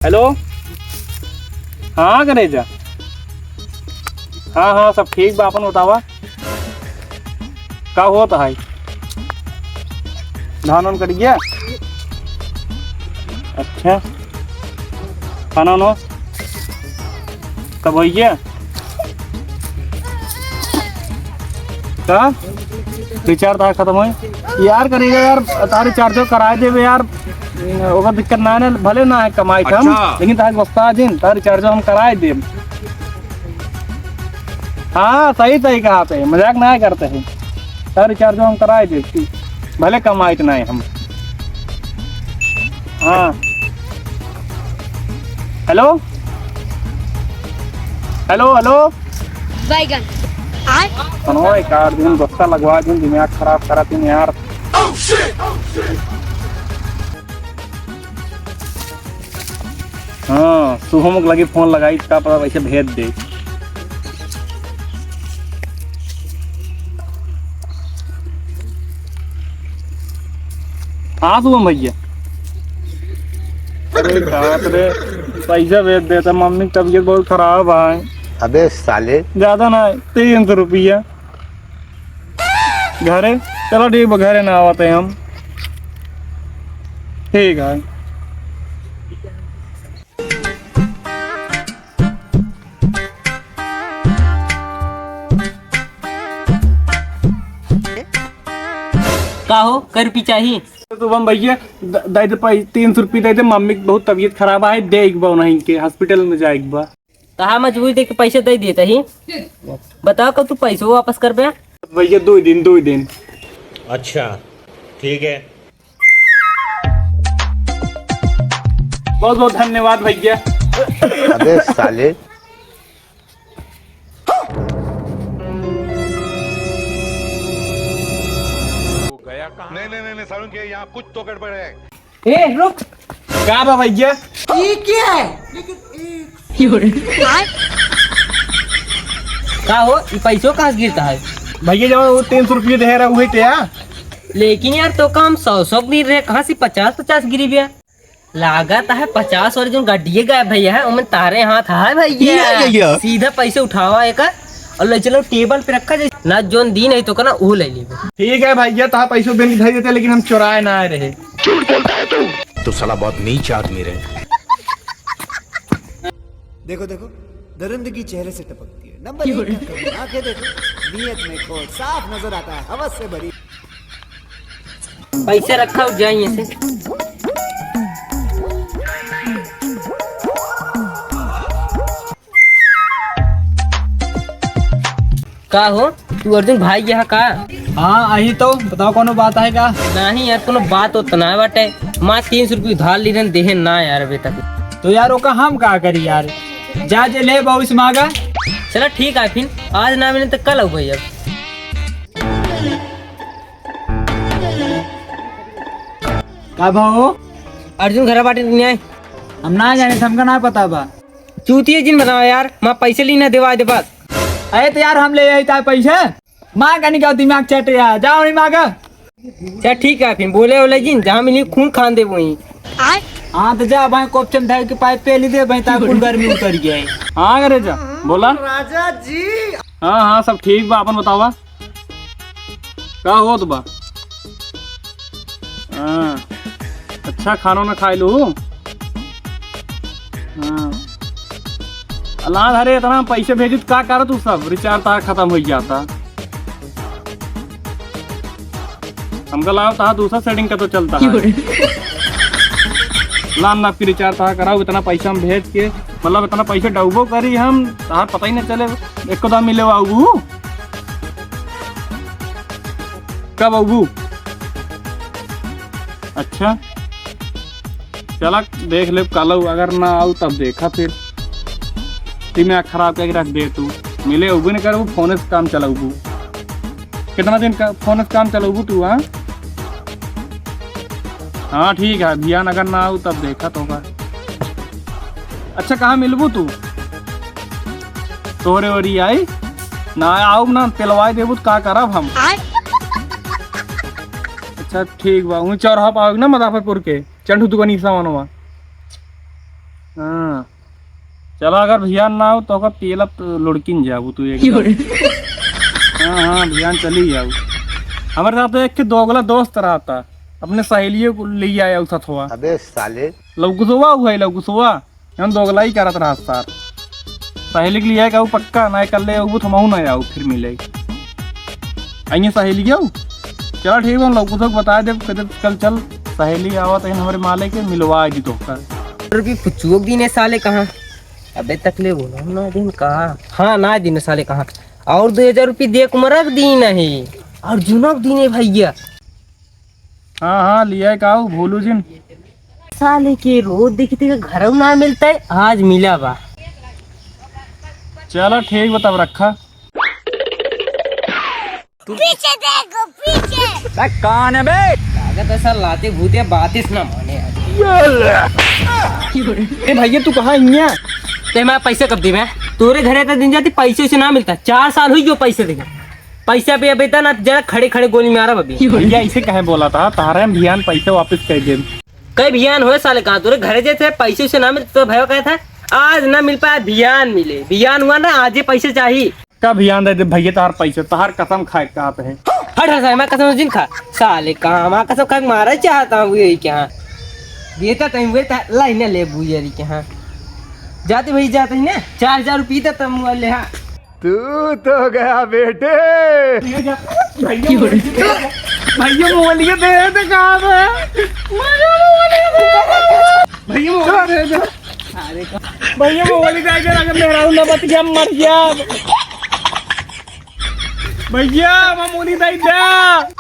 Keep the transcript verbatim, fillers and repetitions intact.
हेलो, हाँ करेजा, हाँ हाँ, सब ठीक बा, आपन बतावा, का होत है? धान वान कट गया? अच्छा, खाना वाना सब होइ गया? का? रिचार्ज तार खतम होई? यार करेगा यार, तार रिचार्ज कराए देबे यार, ओकर दिक्कत ना है, भले ना है कमाई हम, अच्छा। लेकिन तार गुस्सा जिन, तार रिचार्ज हम कराए देब। हाँ, सही सही कहा थे, मजाक ना करते हैं। तार रिचार्ज हम कराए देब, भले कमाई तो ना है हम। हाँ। हेलो, हेलो, हेलो। बैगन। आय। सुनो, एक आध दिन गुस्सा लगवा दिन, दिमाग खराब करा दिन यार। हाँ, शुभम के लगे फोन लगाई, का पता वैसे भेज दे। हाँ शुभम भैया। अरे बाप रे, पैसा भेज देता, मम्मी की तबीयत बहुत खराब है। अबे साले। ज्यादा ना है, तीन सौ रुपया। घरे? चलो ठीक बा, घरे ना आवत है हम। ठीक है। का हो, कै रुपया चाही? तो शुभम भैया, द-, दे दे पै-, तीन सौ रुपया दे दे, मम्मी की बहुत तबीयत खराब है, दे एक बार उन्हीं के, हॉस्पिटल में जाए एक बार। तहा मजबूरी देख के पैसे दे देता ही। बताओ, कब तू पैसे वापस करबे? भैया, दो दिन, दो दिन। अच्छा, ठीक है। बहुत बहुत धन्यवाद भैया। अबे साले। नहीं, नहीं, नहीं, नहीं, सारुण के यहाँ कुछ तो गड़बड़ है। ए, रुक। का बा भैया? ये क्या है? लेकिन एक का हो, ई पैसो कहाँ से गिरता है? भैया, जब वो तीन सौ रुपये दे रहा, वही तो यार। लेकिन यार, तो काम सौ सौ गिर रहे, कहाँ से पचास पचास गिरी भैया? लागत है पचास और जोन गड्डिए गए भैया है, ओमन तारे हाथ है भैया। या, या, या। सीधा पैसे उठावा एक और ले चलो टेबल पे रखा जाए। ना जोन दी नहीं तो का ना वो ले लीबे। ठीक है भैया, तो पैसो बैंक धर देते, लेकिन हम चुराए ना आए रहे। झूठ बोलता है तू। तो साला बहुत नीच आदमी रहे। देखो, देखो, दरिंदगी चेहरे से टपकती है। नंबर एक का कमी, आंखें देखो, नीयत में खोट, साफ नजर आता है, हवस से भरी। पैसे रखा हो जाइए से। का हो, तू अर्जुन भाई यहाँ का? हाँ, अही तो, बताओ, कौनो बात है का? नहीं यार, कौनो बात होत ना बाटे। माँ तीन सौ रुपये उधार ली रहन, देहे ना यार अभी तक। तो यार, ओका हम का करी यार? जा जे ले, बहुत मांगा। चला ठीक है, फिर आज ना मिले तो कल आऊ भाई। अब का भाव? अर्जुन घर बाटे नहीं आए। हम ना जाने, हमका ना पता बा। चूतिया जिन बनावा यार, माँ पैसे ली ना देवा दे बस। अरे तो यार हम ले आई तार पैसे। माँ का निकाल दिमाग चटे यार, जाओ नहीं माँ का। चल ठीक है, फिर बोले बोले जिन, जहाँ मिली खून खान दे वहीं। हाँ तो जा भाई, कोपचम धाई के पाइप पे ली दे भाई, तार कुल गर्मी उतर गया है। हाँ करे जा, बोला। राजा जी। हाँ हाँ, सब ठीक बा, अपन बतावा। का होत बा? हाँ, अच्छा खाना ना खाए लू। हाँ। अल्लाह धरे इतना पैसे भेजू तो का करत तू सब? रिचार्ज तार खतम हो जाता। हमका लाओ तहा दूसरा सेटिंग का तो चलता है। लान आपकी रिचार्ज तहा कराओ, इतना पैसा हम भेज के, मतलब इतना पैसा डूबो करी हम, तहार पता ही नहीं चले, एको दाम मिले आऊ। कब आऊ? अच्छा, चला देख ले, कालो अगर ना आऊ तब देखा फिर। दिमाग खराब करके रख दे तू। मिले उबू नहीं करबू, फोन से काम चलाऊबू। कितना दिन का फोन से काम चलाऊबू तू, हाँ? हाँ ठीक है, बिहान अगर ना आऊ तब देखा तो का। अच्छा, कहाँ मिलबू तू? तोहरे ओरी आई ना, आऊ ना, पेलवाई देबू तो का करब हम? अच्छा ठीक बा, वहीं चौराहा पाओगे ना मदाफरपुर के, चंठू दुकानी सामानवा। हाँ। चला, अगर भियान ना हो तो ओकर पेला लुढ़किन जाबू तू एकदम। हाँ, हाँ, भियान चली जाबू। हमरे साथ एक के दोगला दोस्त रहता, अपने सहेलियों को ले आया उ सथवा। अबे साले। लौकुसवा हुआ है, लौकुसवा। हम दोगलाई करत रहत सार। सहेली के लिए का उ पक्का ना कर ले, उ तो हमहू ना आऊ, फिर मिले। आइए सहेली आओ। चला ठीक बा, हम लौकुसो के बता दे, कहते कल चल, सहेली आवत है हमरे माले के, मिलवा दी तोहका। रुपये पुचुओ के दीने साले कहाँ? अबे तक ले बोला ना दिन कहाँ? हाँ, ना दीने साले कहाँ? और दो हजार रुपये दे के मरक दी नहीं, और जुनक दीने भैया। हाँ, हाँ, लिया का हो, भोलू जिन। साले के रोज देखते के घरों ना मिलता है, आज मिला बा। चला ठीक बा, तब रखा। पीछे देखो, पीछे। बे, कौन है बे? लागत है सर लाते भूते बातिस ना माने आज। ए भैया, तू कहाँ हिया? ते मैं पैसे कब दी मैं? तोरे घरे तो दिन जाती, पैसे से ना मिलता। चार साल हुई जो पैसे देगा। पैसा पे अबे इतना जरा खड़े खड़े गोली मारा अभी। भैया, ऐसे काहे बोला था? तारे हम भियान पैसे वापस कर दे। कई भियान होए साले, कहा तोरे घरे जे थे पैसे से ना मिलते तो भैया कहे था आज ना मिल पाए, भियान मिले। भियान हुआ ना, आज ये पैसे चाहिए। का भियान दे दे भैया, तार पैसे, तार कसम खाए कहत है। हट, हट साले, मैं कसम जिन खा। साले कहाँ मैं कसम खा के मारा चाहता हूँ यही क्या? देता तहीं हुए ता लाइन ले बुझे रही क्या? जाते भाई जाते ही ना, चार हजार रुपये देता तम वाले हाँ। तू तो गया बेटे। भैया, भैया, भैया, मोबाइल दे दे, कहाँ पे है? भैया, मोबाइल दे दे। भैया, मोबाइल दे दे, अगर मेरा ना बच गया, मर गया। भैया, मोबाइल दे दे।